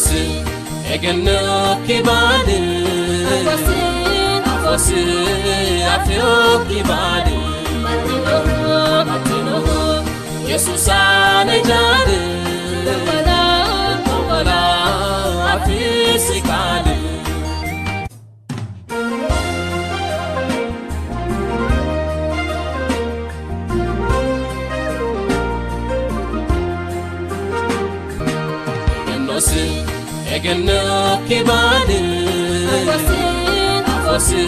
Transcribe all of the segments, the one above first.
Egennosi egennokki baali afosi afiyokki baali baxxinohu Yesuusa ne jaali gongola afisi qaali. Egennosi egennokki baali afosi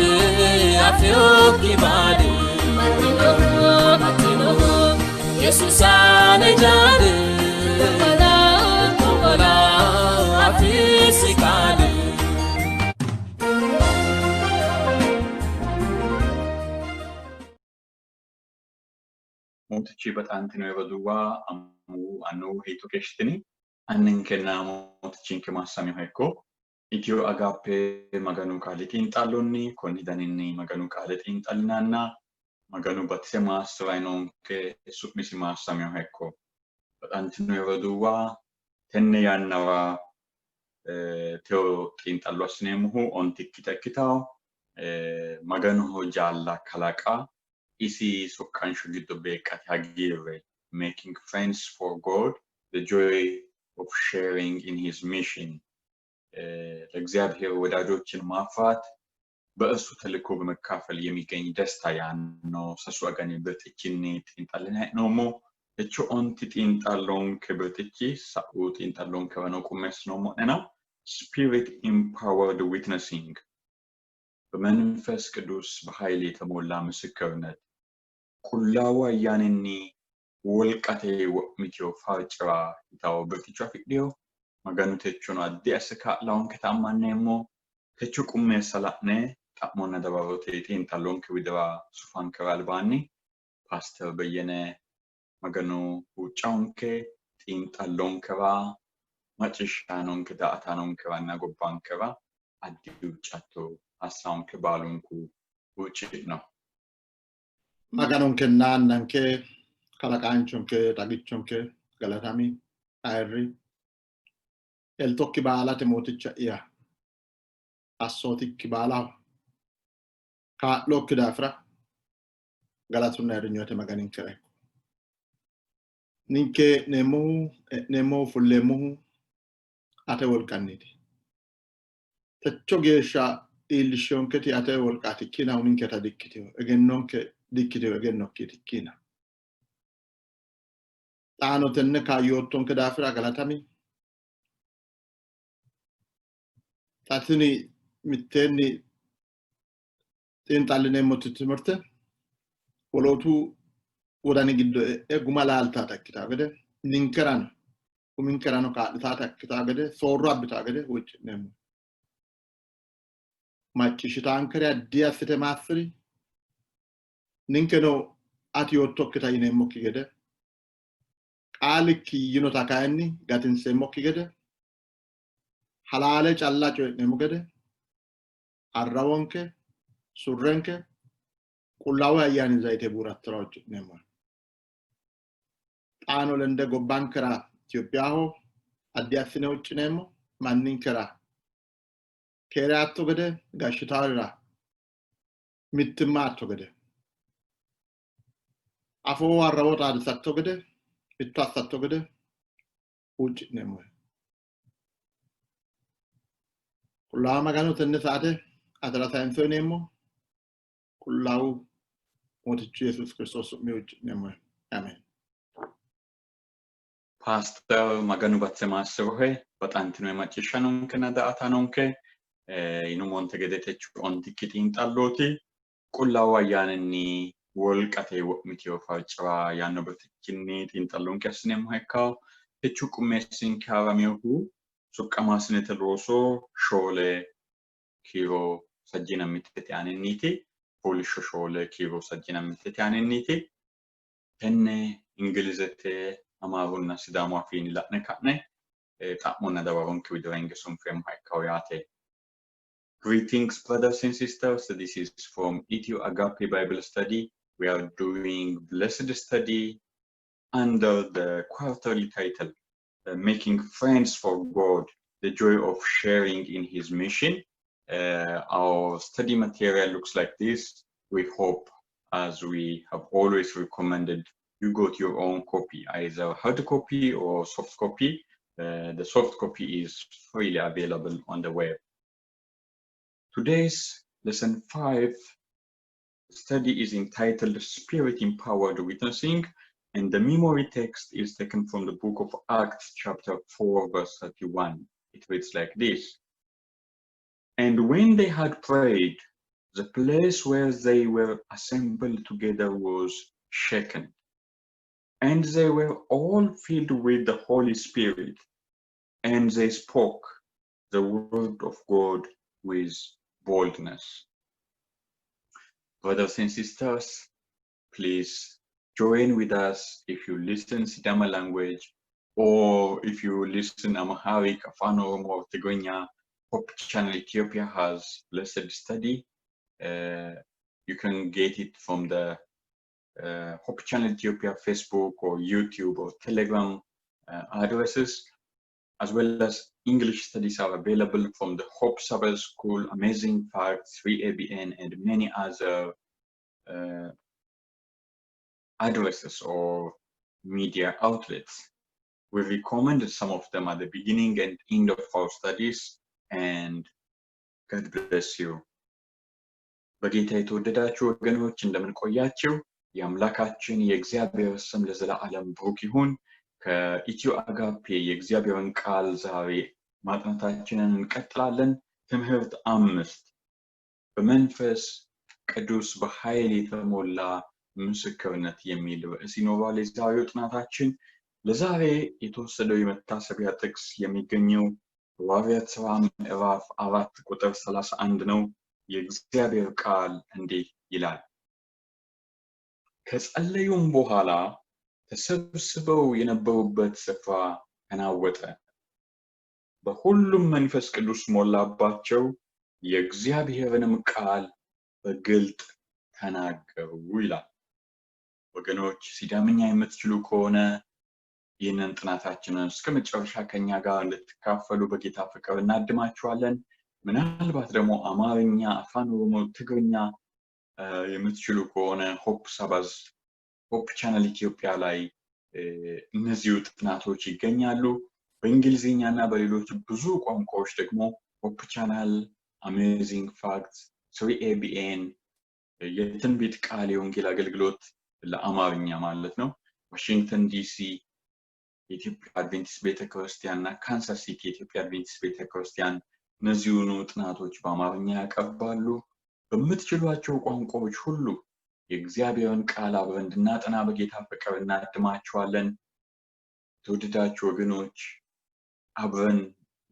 afiyokki baali baxxinohu Yesuusa ne jaali gongola afisi qaali. Mootichi baxantino roduuwa, amuwu, annuwu hiitto keeshshitini? Anninkenna Mootichinke maassaminoha ikko. Itiyo Agaappe Maganu Qaali xiinxallonni konni daninni Maganu Qaale xiinxallinanna Maganu batise maassi'ray noonke, su'misi maassaminoha ikko. Baxantino roduuwa, tenne yannara teyo xiinxallo assineemmohu ontikkita ikkitawo Maganoho jaalla kalaqa isi soqqansho giddo beeqqate hagiirre, Making Friends for God, The Joy of Sharing in His Mission፣ ለእግዚአብሔር ወዳጆችን ማፍራት በእርሱ ተልእኮ በመካፈል የሚገኝ ደስታ yaanno sasu agani birxichinni xiinxallinanni hee'noommo. Techo onti xiinxallonke birxichi sa'u xiinxallonkewano qummeessinoommo'nena Spirit Empowered Witnessing በመንፈስ ቅዱስ በኃይል የተሞላ ምስክርነት Qullaawu Ayyaaninni wolqate wo'mitino farci'ra yitanno birxicho afidhino. Maganu techono addi asse kaa'lawonketa ammanneemmo. Techo qummeessa la'ne xa'monna dawarote xiinxallonke widira sufankera albaanni Paaster Beyyene Maganu huuccawonke, xiinxallonkera, macciishshaanonke, daa''ataanonkeranna gobbankera addi huuccatto assawonke baalunku huucci'no. Maganonkenna Annanke, kalaqaanchonke, xagichonke, galatami, ayirri. Eltokki baalate Mooticha'ya, assootikki baalaho kaa'lokki daafira galatunna ayirrinyote Maganinkera ikko. Ninke hee'neemmohu, e'neemmohu, fulleemmohu ate wolqanniiti. Techo geeshsha iillishshonketi ate wolqaati ikkina uminketa dikkitino, egennonke dikkitino, egennokkiiti ikkina. Xaano tenne kaayyoottonke daafira galatami. Xa tini mitteenni xiinxallineemmoti timirte wolootu wodani giddo e'e guma laaltaata ikkitaa gede ninkerano uminkerano kaa'litaata ikkitaa gede soorro abbitaa gede huucci'neemmo. Macciishshitaankere addi assite maassi'ri, ninkeno ati yoottokkita yineemmokki gede, qaalikki yinota kayinni gatinseemmokki gede, halaale calla coyi'neemmo gede, arrawonke, surrenke Qullaawu Ayyaani zayite buurattora huucci'neemmo. Xaano lende gobbankera Itophiyaho addi assine huuccineemmo, manninkera keere aatto gede, gashshitaarira mittimma aatto gede, afoo arrawo xaadisatto gede, mitto assatto gede huucci'neemmohe. Qullaawa Magano tenne saate atera sayinso yineemmo. Qullaawu Mootichu Yesuusi Kiristoosi su'mi huucci'neemmohe. Ameen. Paaster Maganu batse maassirohe, baxantinoe macciishshanonkenna daa''ataanonke yinummonte gede techo ontikki xiinxallooti. Qullaawu Ayyaaninni wolqate wo'mitino farci'ra yaanno birxichinni xiinxallonke assineemmoha ikkanno. Techo qummeessinke haraminohu soqqamaasinete looso shoole kiiro sajjiina mittete aaninniiti. Fooliishsho shoole kiiro sajjiina mittete aaninniiti. Tenne Ingilizete, Amaarunna Sidaamu afiinni la'ne ka'ne xa'monna dawaronke widira hinge sunfeemmoha ikkanno yaate. Greetings, brothers and sisters. This is from Ethio Agape Bible Study. We are doing Blessed Study under the quarterly title, Making Friends for God, the joy of sharing in his mission. Our study material looks like this. We hope, as we have always recommended, you got your own copy, either hard copy or soft copy. The soft copy is freely available on the web. Today's lesson 5 study is entitled Spirit Empowered Witnessing, and the memory text is taken from the book of Acts, chapter 4, verse 31. It reads like this: And when they had prayed, the place where they were assembled together was shaken, and they were all filled with the Holy Spirit, and they spoke the word of God with boldness. Brothers and sisters, please join with us if you listen Sidama language, or if you listen Amharic, Afan Oromo, or Tigrinya. Hope Channel Ethiopia has Blessed Study. You can get it from the Hope Channel Ethiopia Facebook or YouTube or Telegram addresses, as well as English studies are available from the Hope Sabbath School, Amazing Facts, 3ABN, and many other addresses or media outlets. We recommended some of them at the beginning and end of our studies, and God bless you. በጌታ የተወደዳችሁ ወገኖች፣ እንደምን ቆያችሁ? የአምላካችን የእግዚአብሔር ስም ለዘላለም ብሩክ ይሁን። ከኢትዮ አጋፔ የእግዚአብሔርን ቃል ዛሬ ማጥናታችንን እንቀጥላለን። ትምህርት 5፣ በመንፈስ ቅዱስ በኃይል የተሞላ ምስክርነት የሚል ርዕስ ይኖረዋል የዛሬው ጥናታችን። ለዛሬ የተወሰደው የመታሰቢያ ጥቅስ የሚገኘው ሐዋርያት ሥራ ምዕራፍ 4 ቁጥር 31 ነው። የእግዚአብሔር ቃል እንዲህ ይላል፦ ከጸለዩም በኋላ ተሰብስበው የነበሩበት ስፍራ ተናወጠ፣ በሁሉም መንፈስ ቅዱስ ሞላባቸው፣ የእግዚአብሔርንም ቃል በግልጥ ተናገሩ ይላል። ወገኖች፣ ሲዳምኛ የምትችሉ ከሆነ ይህንን ጥናታችንን እስከ መጨረሻ ከኛ ጋር እንድትካፈሉ በጌታ ፍቅር እናድማችኋለን። ምናልባት ደግሞ አማርኛ፣ አፋን ኦሮሞ፣ ትግርኛ የምትችሉ ከሆነ Hope Sabbath Hope Channel ኢትዮጵያ ላይ እነዚሁ ጥናቶች ይገኛሉ። በእንግሊዝኛ እና በሌሎች ብዙ ቋንቋዎች ደግሞ Hope Channel፣ Amazing Facts፣ 3ABN፣ የትንቢት ቃል የወንጌል አገልግሎት ለአማርኛ ማለት ነው፣ ዋሽንግተን ዲሲ የኢትዮጵያ አድቬንቲስት ቤተክርስቲያን እና ካንሳስ ሲቲ የኢትዮጵያ አድቬንቲስት ቤተክርስቲያን እነዚሁኑ ጥናቶች በአማርኛ ያቀርባሉ። በምትችሏቸው ቋንቋዎች ሁሉ የእግዚአብሔርን ቃል አብረን እንድናጠና በጌታ ፍቅር እናድማችኋለን። የተወደዳችሁ ወገኖች፣ አብረን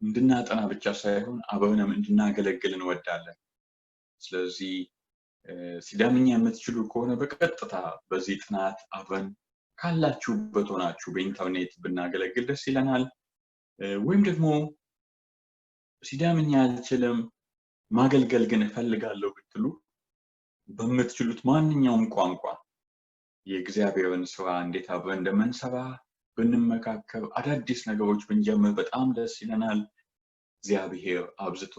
እንድናጠና ብቻ ሳይሆን አብረንም እንድናገለግል እንወዳለን። ስለዚህ ሲዳምኛ የምትችሉ ከሆነ በቀጥታ በዚህ ጥናት አብረን ካላችሁበት ሆናችሁ በኢንተርኔት ብናገለግል ደስ ይለናል። ወይም ደግሞ ሲዳምኛ አልችልም፣ ማገልገል ግን እፈልጋለሁ ብትሉ በምትችሉት ማንኛውም ቋንቋ የእግዚአብሔርን ስራ እንዴት አብረን እንደምንሰራ ብንመካከር፣ አዳዲስ ነገሮች ብንጀምር በጣም ደስ ይለናል። እግዚአብሔር አብዝቶ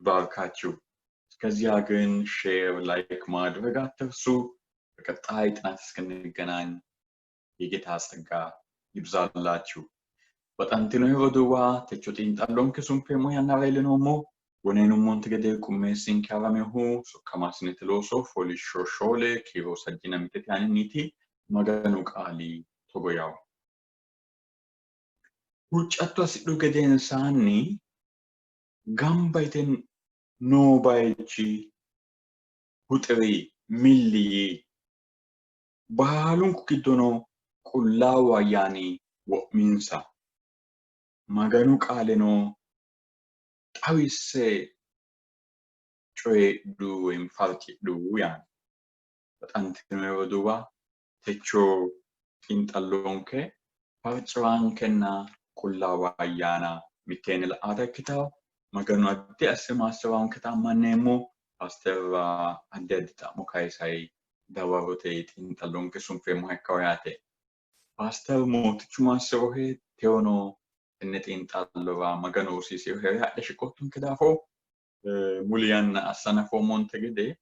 ይባርካችሁ። እስከዚያ ግን share፣ like ማድረግ አትርሱ። በቀጣይ ጥናት እስክንገናኝ የጌታ ጸጋ ይብዛላችሁ። Baxantino roduuwa, techo xiinxallonke sunfeemmo yannara iillinoommo. Woneenummonte gede qummeessinke haramehu soqqamaasinete looso fooliishsho 4 kiiro 35 aaninniiti. Maganu qaali togo yawo. Huuccatto assidhu gedensaanni gamba yite noo bayichi huxiri milli yii. Baalunku giddono qullaawu ayyaani wo'minsa. Maganu qaaleno xawisse coyidhu woyim farcidhu yaanno. Baxantino roduuwa, techo xiinxallonke farci'rankenna qullaawa ayyaana mitteenni la''ate ikkitawo. Maganu addi asse maassi'ranketa ammanneemmo. Paasterra addi addi xa'mo kayisayi dawarote xiinxallonke sunfeemmoha ikkawo yaate. Paaster, Mootichu maassi'rohe, tewono Tenne xiinxallora Maganu rosiisinohere hadhe shiqoottonke daafo muli yanna assa hanafoommonte gede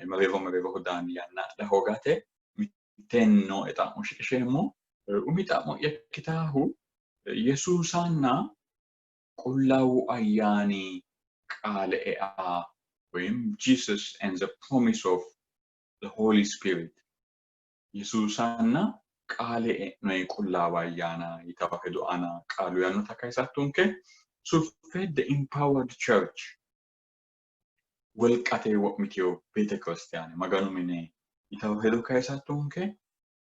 mereero mereeroho daanni yanna adha hoogate mitteenni nooe xa'mo shiqisheemmo. Umi xa'mo'ya ikkitaahu Yesuusanna Qullaawu Ayyaani qaale ea woyim Jesus and the promise of the Holy Spirit Yesuusanna qaale e'noyi Qullaawa Ayyaana yitawo hedo aana qaalu yaannota kayisattonke. Suffe the empowered church wolqate wo'mitino beetekiristiyaane Maganu mine yitawo hedo kayisattonke.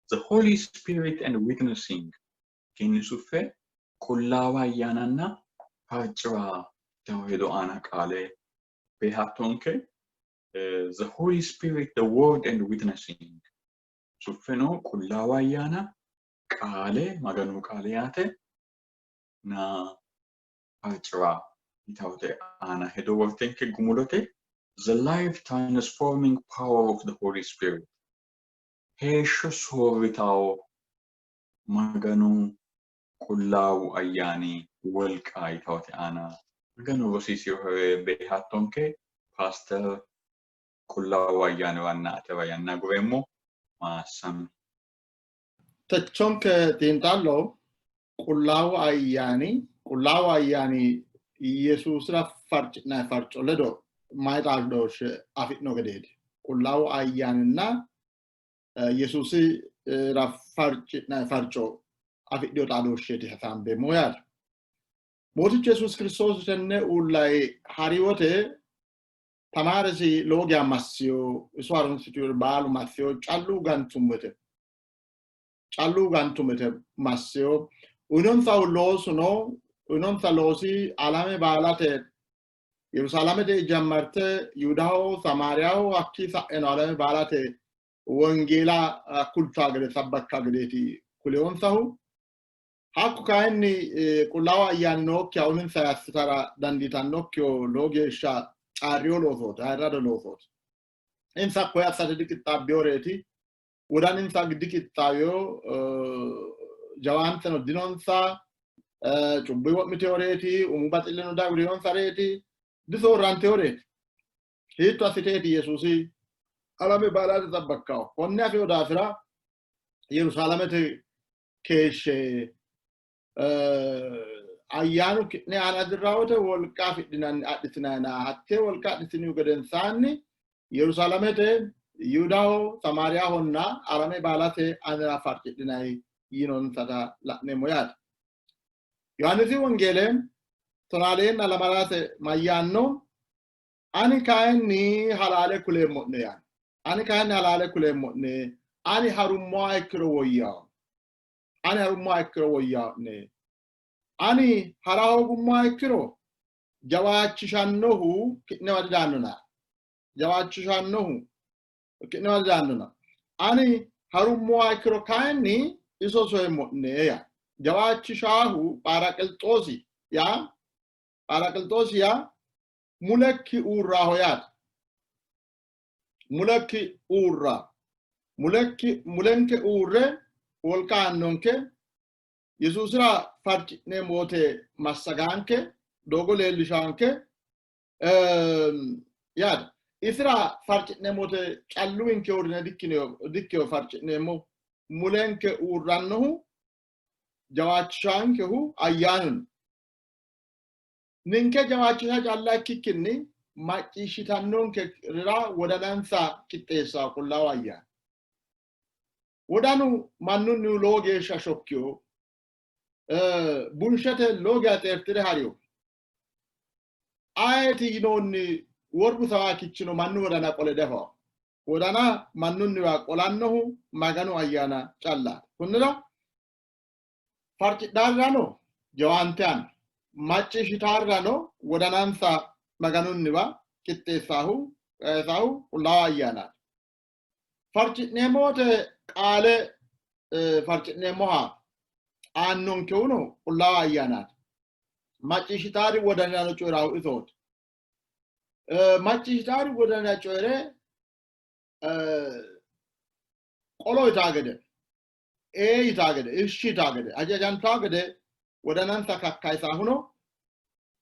The Holy Spirit and witnessing kinni suffe Qullaawa Ayyaananna farci'ra yitawo hedo aana qaale beehattonke. The Holy Spirit, the Word and Witnessing suffeno Qullaawa Ayyaana qaale Maganu qaale yaate na farci'ra yitawote aana hedo wortenke gumulote The Life Transforming Power of the Holy Spirit heeshsho soorritawo Maganu Qullaawu Ayyaani wolqa yitawote aana Maganu rosiisinohere beehattonke. Paaster Qullaawu Ayyaaniranna atera yanna agureemmo. Maassami. Techonke xiinxallo Qullaawu Ayyaani Qullaawu Ayyaani Yesuusira farci'nanni farco ledo mayi xaadooshshe afi'no gedeeti. Qullaawu Ayyaaninna Yesuusira farci'nanni farco afidhino xaadooshsheeti hasaambeemmo yaate. Mootichu Yesuusi Kiristoosi tenne uullayi ha'ri wote tamaaresi lowo geya massiyo, iso harunsitiyori baalu massiyo, callu gantummete. Callu gantummete massiyo. Uyinonsahu loosuno, uyinonsa loosi alame baalate Yerusaalamete jammarte Yihudaho, Samaariyaho, hakkii sa'eno alame baalate wongeela kultaa gede sabbakka gedeeti kuleyonsahu. Hakku kayinni Qullaawu Ayyaani nookkiha uminsa assitara dandiitannokkiho lowo geeshsha caarriyo loosooti, ayirrado loosooti. Insa hakkoye assate diqixxaabbinoreeti, wodaninsa diqixxaawino, jawaanteno dinonsa, cubbu wo'mitinoreeti, umu baxilleno dagurinonsareeti, disoorrantinoreeti. Hiitto assiteeti Yesuusi alame baalate sabbakkaho? Konne afino daafira Yerusaalamete keeshshe ayyaanu ki'ne aana dirra wote wolqa afidhinanni adhitinanna hattee wolqa adhitinihu gedensaanni Yerusaalamete, Yihudaho, Samaariyahonna alame baalate anera farcidhinanni yiinonsata la'neemmo yaate. Yohaannisi Wongeele tonaaleenna lamalate mayyaanno? Ani kayinni halaale kuleemmo'ne yaanno. Ani kayinni halaale kuleemmo'ne, ani harummoha ikkiro woyyawo. Ani harummoha ikkiro woyyawo'ne. Ani hara hoogummoha ikkiro jawaachishannohu ki'newa didaannona. Jawaachishannohu ki'newa didaannona. Ani harummoha ikkiro kayinni iso soyemmo'ne yaa. Jawaachishaahu Phaaraqilxoosi yaa Phaaraqilxoosi yaa mulekki uurraaho yaate. Mulekki uurra. Mulekki mulenke uurre wolqa aannonke. Yesuusira farci'neemmo wote massagaanke, doogo leellishaanke yaate. Isira farci'neemmo wote calluwinke uurrine dikkino farci'neemmo. Mulenke uurrannohu jawaachishaankehu ayyaanu no. Ninke jawaachisha calla ikkikkinni macciishshitannonkerira wodanansa qixxeessanno Qullaawu Ayyaani. Wodanu mannunnihu lowo geeshsha shokkiho, bunshete lowo geeshsha xeerti're ha'rino. Ayeti yinoonni worbu sawaakichino mannu wodana qole diafanno. Wodana mannunniwa qolannohu Maganu Ayyaana callaati. Kunnira farcidhaarrano jawaante aanno, macciishshitaarrano wodanansa Maganunniwa qixxeessaahu qixxeessaahu Qullaawa Ayyaanaati. Farci'neemmo wote qaale farci'neemmoha aannonkehuno Qullaawa Ayyaanaati. Macciishshitaari wodanirano coyi'raahu isooti. Macciishshitaari wodanira coyi're qolo yitaa gede, ee yitaa gede, ishshi yitaa gede, hajajantaa gede Wodanansa kakkayisaahuno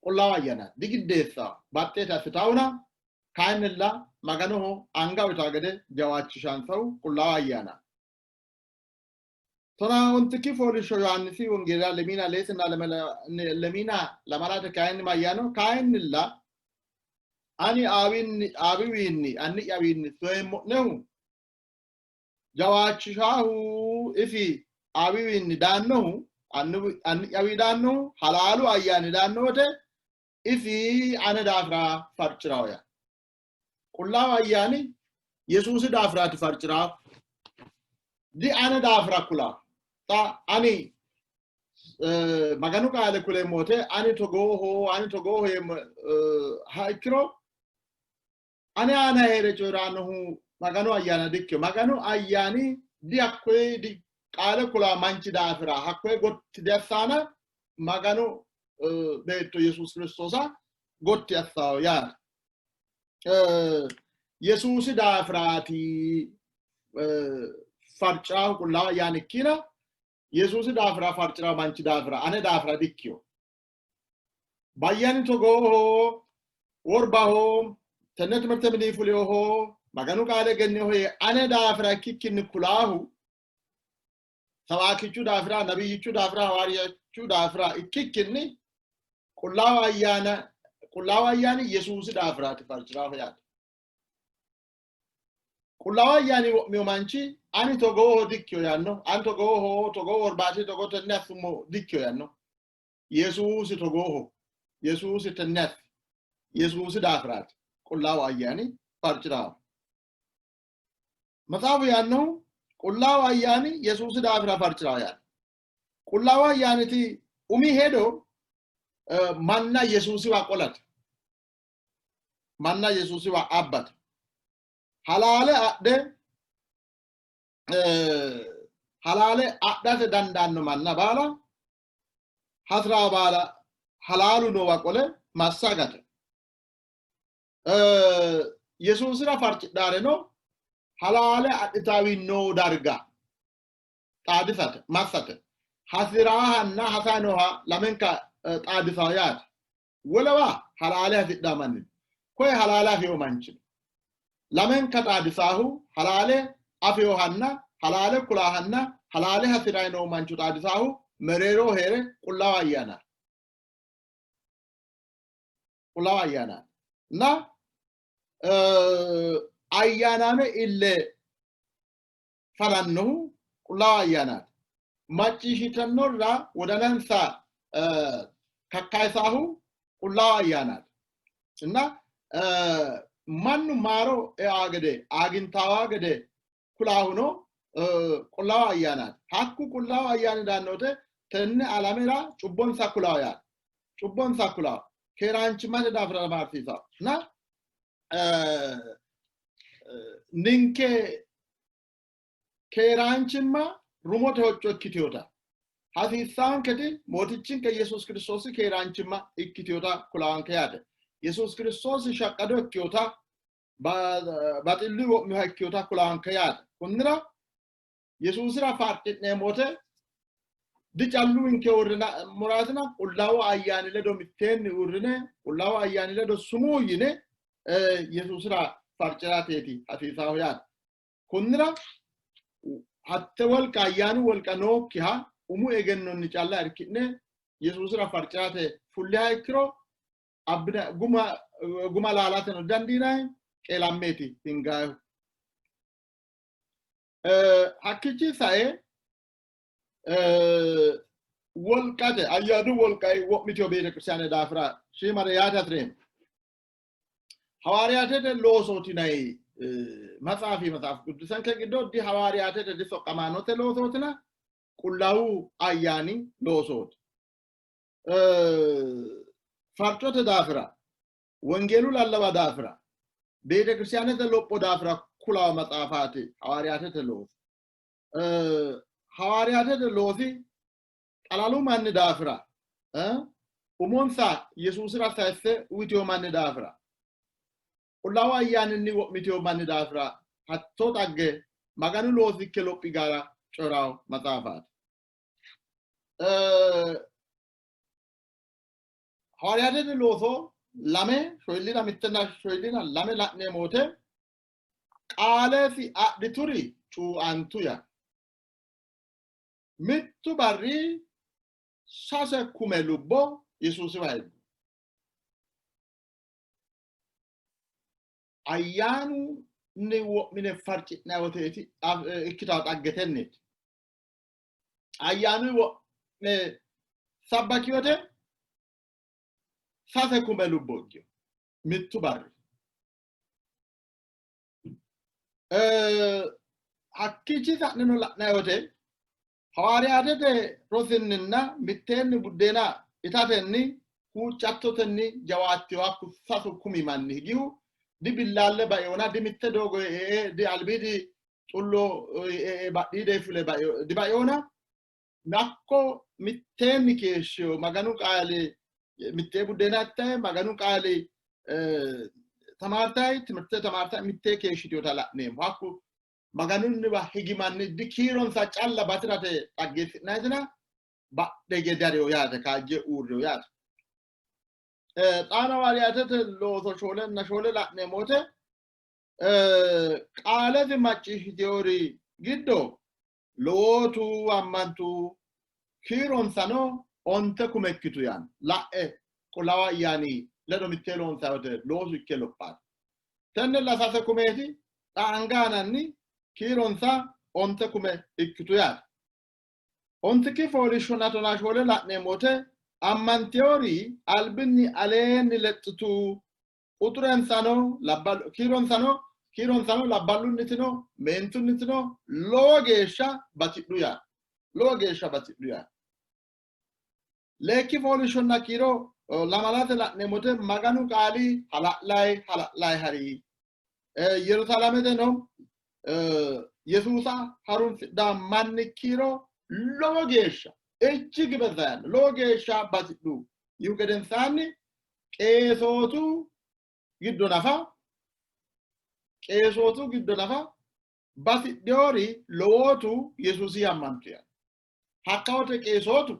Qullaawa Ayyaanaati. Digiddeessaho, baxxeete assitaahuna kayinnilla Maganoho anga uyitaa gede jawaachishaansahu Qullaawa Ayyaanaati. Tonaa ontikki fooliishsho Yohaannisi Wongeelira lemiina leesinna lemiina lamalate kayinni mayyaano? Kayinnilla ani aawiwiinni anni'yawiinni soyemmo'nehu jawaachishaahu isi aawiwiinni daannohu anni'yawii daannohu halaalu ayyaani daanno wote isi ane daafira farci'rawo yaa. Qullaawu ayyaani Yesuusi daafiraati farci'raahu. Di ane daafira kula. Xa ani Maganu qaale kuleemmo wote ani togooho ani togooho yeemmo ha ikkiro ane aana hee're coyi'rannohu Maganu ayyaana dikkino. Maganu ayyaani di hakkoye di qaale kula manchi daafira hakkoye gotti diassaana Maganu beetto Yesuusi Kiristoosa gotti assawo yaate. Yesuusi daafiraati farcaahu Qullaawa Ayyaani ikkina Yesuusi daafira farci'ra manchi daafira ane daafira dikkino. Bayyani togooho worbaho tenne timirte mini fulinoho Maganu qaale egeninoho yee ane daafira ikkikkinni kulaahu sawaakichu daafira nabiyyichu daafira hawaariyachu daafira ikkikkinni Qullaawa Ayyaana Qullaawa Ayyaani Yesuusi daafiraati farci'raahu yaate. Qullaawa Ayyaani wo'mino manchi ani togooho dikkiyo yaanno, ani togooho, togoo worbaati, togoo tenne assummo dikkiyo yaanno. Yesuusi togooho, Yesuusi tenne assi, Yesuusi daafiraati Qullaawu Ayyaani farci'raahu. Maxaafu yaannohu Qullaawu Ayyaani Yesuusi daafira farci'raahu yaanno. Qullaawu Ayyaaniti umi hedo manna Yesuusiwa qolate. Manna Yesuusiwa abbate. Halaale adhe halaale adhate dandaanno manna baala hasi'raa baala halaalu noowa qole massagate. Yesuusira farcidhaareno halaale adhitawi noo darga xaadisate massate hasi'raahanna hasayi nooha lamenka xaadisawo yaate. Wolewa halaale hasidhaa manni no. Koye halaale afino manchi no. Lamenka xaadisaahu halaale afinohanna halaale kulaahanna halaale hasi'rayi noo mancho xaadisaahu mereeroho hee're Qullaawa Ayyaana. Qullaawa Ayyaana. Na ayyaanaame ille fanannohu Qullaawa Ayyaanaati. Macciishshitannorira wodanansa kakkayisaahu Qullaawa Ayyaanaati. Inna mannu maaro eaa gede aagintaawaa gede kulaahuno Qullaawa Ayyaanaati. Hakku Qullaawu Ayyaani daanno wote tenne alamera cubbonsa kulaawo yaate. Cubbonsa kulaawo. Keeraanchimmate daafira tamaarsiisawo. Na ninke keeraanchimma rumote hocco ikkitinota hasiissaanketi Mootichinke Yesuus Kiristoosi keeraanchimma ikkitinota kulaanke yaate. Yesuus Kiristoosi shaqqado ikkinota baxillu wo'minoha ikkinota kulaanke yaate. Kunnira Yesuusira farci'neemmo wote dicalluwinke uurrinammoraasina Qullaawu Ayyaani ledo mitteenni uurrine Qullaawu Ayyaani ledo sumuu yine Yesuusira farci'rateeti hasiisaahu yaate. Konnira hatte wolqa ayyaanu wolqa nookkiha umu egennonni calla irki'ne Yesuusira farci'rate fulliha ikkiro abbina guma guma laalateno dandiinanni qeelammeeti hingayihu. Hakkichi sae wolqate ayyaanu wolqai wo'mitino beetekiristiyaane daafira shiimare yaate hasi'reemmo. Hawaariyaatete loosooti yinanni maxaafi maxaafi quddusanke giddo di hawaariyaatete di soqqamaanote loosootina qullaawu ayyaani loosooti. Farcote daafira, wongeelu lallawa daafira, beetekiristiyaanete lopho daafira kulawo maxaafaati hawaariyaatete loosi. Hawaariyaatete loosi xalalu manni daafira, umonsa Yesuusira sayisse uyitino manni daafira, Qullaawu Ayyaaninni wo'mitino manni daafira hattoo xagge Maganu loosikke lophi gara coyi'ranno maxaafaati. Hawaariyaatete looso lame shoyillina mittenna shoyillina lame la'neemmo wote qaalesi adhituri cuuantu ya. Mittu barri 3,000 lubbo Yesuusiwa higgu. Ayyaanunni wo'mine farci'nanni woteeti ikkitawo xaggetenniiti. Ayyaanunni wo'me sabbaki wote 3,000 lubbo ikkino mittu barri. Hakkiichi sa'neno la'nanni wote hawaariyaatete rosinninna mitteenni buddeena itatenni huuccattotenni jawaattino hakku 3,000 manni higihu dibillaalle baeona di mitte doogo e'e di albiidi xullo e'e badhiide fule dibaeona hakko mitteenni keeshshiyo Maganu qaali mittee buddeena ittayi Maganu qaali tamaartayi timirte tamaartayi mittee keeshshitiyota la'neemmo. Hakku Maganunniwa higi manni dikiironsa calla bati'rate xaggeessi'nayitina badhe gedareyo yaate kaajje uurreyo yaate. Xaano hawaariyaatete looso 4 እና 4 la'neemmo wote qaalesi macciishshiteyori giddo lowootu ammantu kiironsano 9,000 ikkitu yaanno. La'e Qullaawu Ayyaani ledo mittee loonsayi wote loosu ikke lophaati. Tenne la 3,000ti xa anga aananni kiironsa 9,000 ikkitu yaate. Ontikki fooliishshonna 14 la'neemmo wote ammanteyori albinni aleenni lexxitu quxurensano labballu kiironsano kiironsano labballunnitino meentunnitino lowo geeshsha batidhu yaate. Lowo geeshsha batidhu yaate. Leekki fooliishshonna kiiro lamalate la'neemmo wote Maganu qaali hala'layi hala'layi hari. Yerusaalameteno Yesuusa harunsidha manni kiiro lowo geeshsha ijjig beza yaanno lowo geeshsha batidhu. Yihu gedensaanni qeesootu giddo nafa qeesootu giddo nafa batidhinori lowootu Yesuusi ammantu yaanno. Hakka wote qeesootu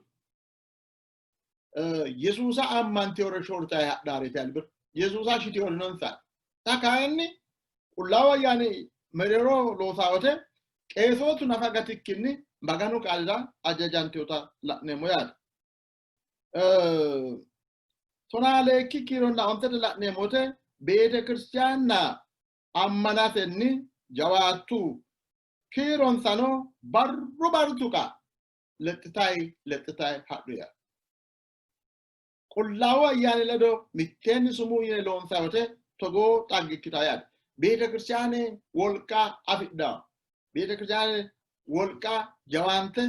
Yesuusa ammantewore shortayi hadhaareeti albira. Yesuusa shitewori nonsa. Xa kayinni Qullaawu Ayyaani mereero loosaa wote qeesootu nafa gatikkinni Maganu qaalira ajajantewota la'neemmo yaate. 12 kiironna ontete la'neemmo wote beetekiristiyaanna ammanatenni jawaattu kiironsano barru barru tuqa lexxitayi lexxitayi hadhu yaate. Qullaawu Ayyaani ledo mitteenni sumuu yine loonsayi wote togoo xagge ikkitawo yaate. Beetekiristiyaane wolqa afidhawo. Beetekiristiyaane wolqa jawaante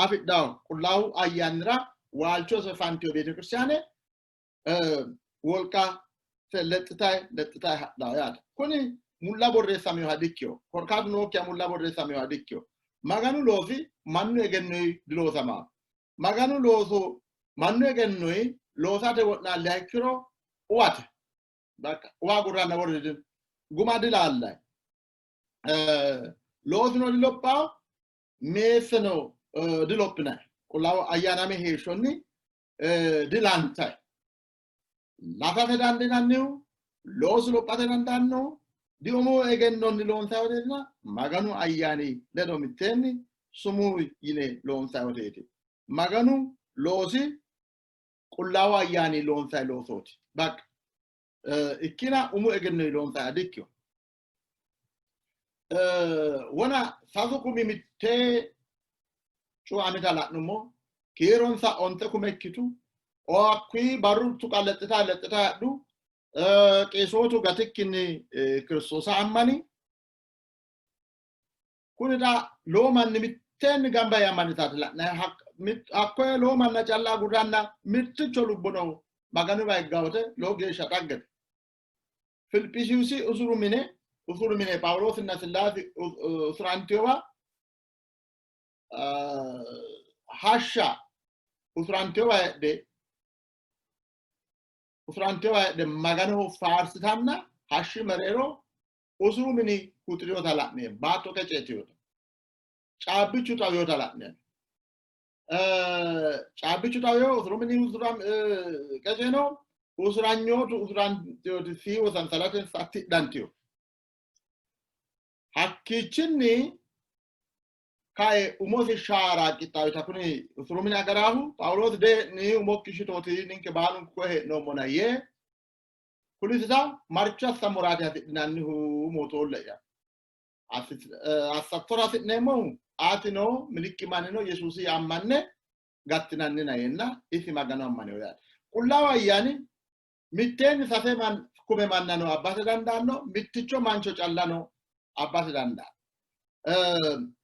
afidhawo. Qullaawu Ayyaanira waalchose fantiyo beetekiristiyaane wolqa lexxitayi lexxitayi hadhawo yaate. Kuni mulla borreessaminoha dikkino. Korkaatu nookkiha mulla borreessaminoha dikkino. Maganu loosi mannu egennoyi diloosamawo. Maganu looso mannu egennoyi loosate wo'naalliha ikkiro uwate. Bakka uwa agurranna worre dino. Guma dilaallayi. Loosuno dilophawo, meesseno dilophinayi. Qullaawu ayyaanaame heeshshonni dilantayi. Latate dandiinannihu loosu lophate dandaannohu diumu egennonni loonsayi woteetina Maganu ayyaani ledo mitteenni sumuu yine loonsayi woteeti. Maganu loosi Qullaawu ayyaani loonsayi loosooti. Baqqa ikkina umu egennonni loonsayi dikkino. Wona 3,000 mittee cuuamita la'nummo kiironsa 9,000 ikkitu. Hakkuyi barru tuqa lexxita lexxita hadhu. Qeesootu gatikkinni Kiristoosa ammani. Kuni xa lowo manni mitteenni gamba yee ammanitaati la'nanni. Hakkoye lowo manna calla agurranna mitticho lubbono Maganuwa higga wote lowo geeshsha xaggete. Filiphisiyusi usuru mine usuru mine Phaawuloosinna Sillaasi usurantiyowa hashsha usurantiyowa heedhe usurantiyowa heedhe Maganoho faarsitanna hashshi mereero usuru mini huxiriyota la'neemmo. Baatto qeceetiyota caabbichu xawiyota la'neemmo. Caabbichu xaweyo usuru mini qece no, usuranyootu usurantewoti siiwo sansalatensa tidhantiyo. Hakkiichinni kae umosi shaara qixxaawita kuni usuru mini agaraahu Phaawuloosi dee'ni umokki shitooti ninke baalunku koye hee'noommona yee kulisita marcho assammoraati hasidhinannihu mootoolle'ya. Assattora hasi'neemmohu atino minikki mannino Yesuusi ammanne gattinannina yeenna isi Magano ammanino yaate. Qullaawu Ayyaani mitteenni sase kume mannano abbate dandaanno, mitticho mancho callano abbate dandaanno.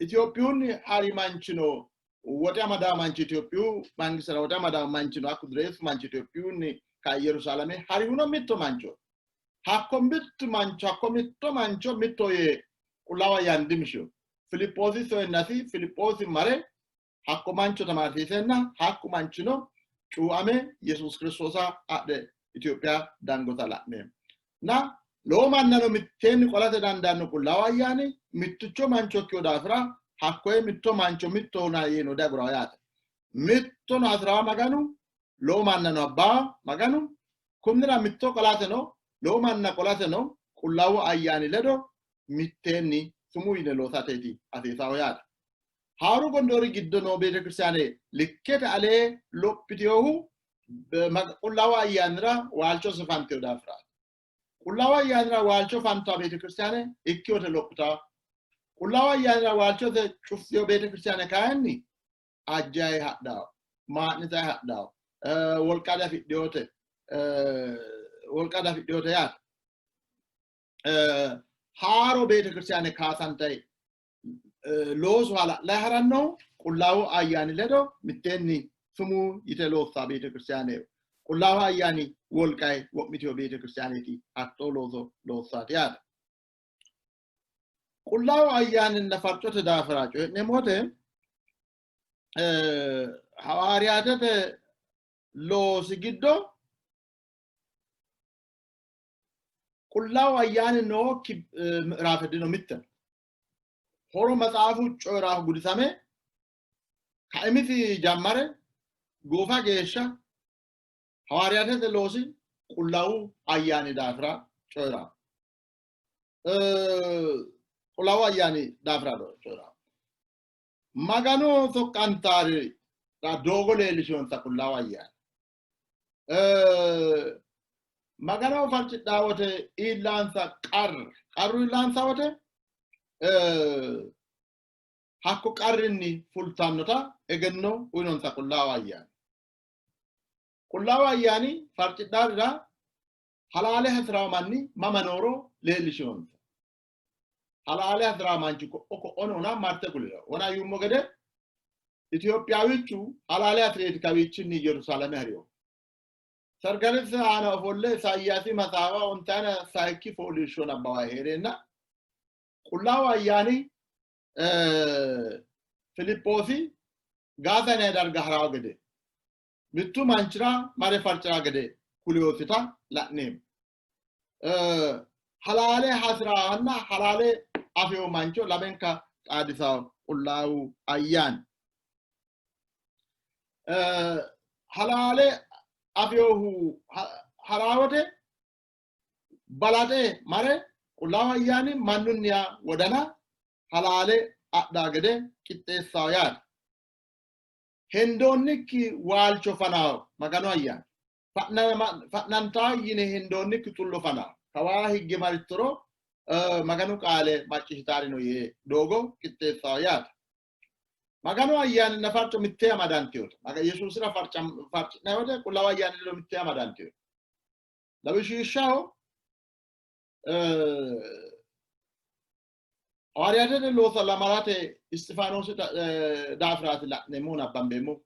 Itophiyunni hari manchino woxe amadaa manchi Itophiyu mangistera woxe amadaa manchino hakku dureessu manchi Itophiyunni kae Yerusaalame harihuno mitto mancho. Hakko mittu mancho hakko mitto mancho mitto yee Qullaawa Ayyaani dimishino. Filiphoosi soyennasi Filiphoosi mare hakko mancho tamaarsiisenna hakku manchino cuuame Yesuus Kiristoosa adhe Itophiya dangota la'neemmo. Na lowo mannano mitteenni qolate dandaanno Qullaawu Ayyaani mitticho mancho ikkino daafira hakkoye mitto mancho mittohona yeeno diagurawo yaate. Mittono hasi'rawo Maganu, lowo mannano abbawo Maganu. Kunnira mitto qolateno lowo manna qolateno Qullaawu Ayyaani ledo mitteenni sumuu yine loosateeti hasiisawo yaate. Haaru gondoori giddo noo beetekiristaane likkete alee lophitinohu Qullaawu Ayyaanira waalchose fantino daafiraati. Qullaawu Ayyaanira waalcho fantaa beetekiristaane ikkiwote lophitaa. Qullaawu Ayyaanira waalchose cuffino beetekiristaane kayinni ajjayi hadhawo, maa'nitayi hadhawo, wolqa dafidhinote, wolqa dafidhinote yaate. Haaro beetekiristaane kaasantayi loosu hala'layi harannohu Qullaawu Ayyaani ledo mitteenni sumuu yite loossaa beetekiristaane Qullaawu Ayyaani wolqayi wo'mitino beetekiristaaneeti hattoo looso loossaati yaate. Qullaawu Ayyaaninna farcote daafira coyi'neemmo wote hawaariyaatete loosi giddo Qullaawu Ayyaani nookki mi'raafe dino mitte. Horo maxaafu coyi'raahu gudisame kaimisi jammare goofa geeshsha hawaariyaatete loosi Qullaawu Ayyaani daafira coyi'ranno. Qullaawu Ayyaani daafira coyi'ranno. Maganu soqqantaari doogo leellishinonsa Qullaawu Ayyaani. Maganoho farcidhaa wote iillaansa qarr qarru iillaansa wote hakko qarrinni fultannota egenno uyinonsa Qullaawu Ayyaani. Qullaawu Ayyaani farcidhaarira halaale hasi'rawo manni mama nooro leellishinonsa. Halaale hasi'rawo manchi ko'o ko'o noona marte kuliro. Wona yuummo gede Itiyophiyawichu halaale hasi'reeti kawiichinni Yerusaalame ha'rino. Sargalese aana ofolle Isayaasi maxaafa ontayina sayikki fooliishsho nabbawa hee'reenna Qullaawu Ayyaani Filiphoosi Gaasa yinanni darga ha'rawo gede mittu manchira mare farci'ra gede kulinosita la'neemmo. Halaale hasi'ranna halaale afino mancho lamenka xaadisawo Qullaawu Ayyaani. Halaale afinohu ha'raa wote balaxe mare Qullaawu Ayyaani mannunniha wodana halaale adhaa gede qixxeessawo yaate. Hendoonnikki waalcho fanawo Maganu Ayyaani. Fa'nantaa yine hendoonnikki xullo fanawo. Kawaa higge marittoro Maganu qaale macciishshitaari no yee doogo qixxeessawo yaate. Maganu Ayyaaninna farco mittee amadantinote. Yesuusira farci'nanni wote Qullaawu Ayyaani ledo mittee amadantinote. Lawishshaho Hawaariyaatete loosa lamalate Isxifaanoosi daafiraati la'neemmohu nabbambeemmohu.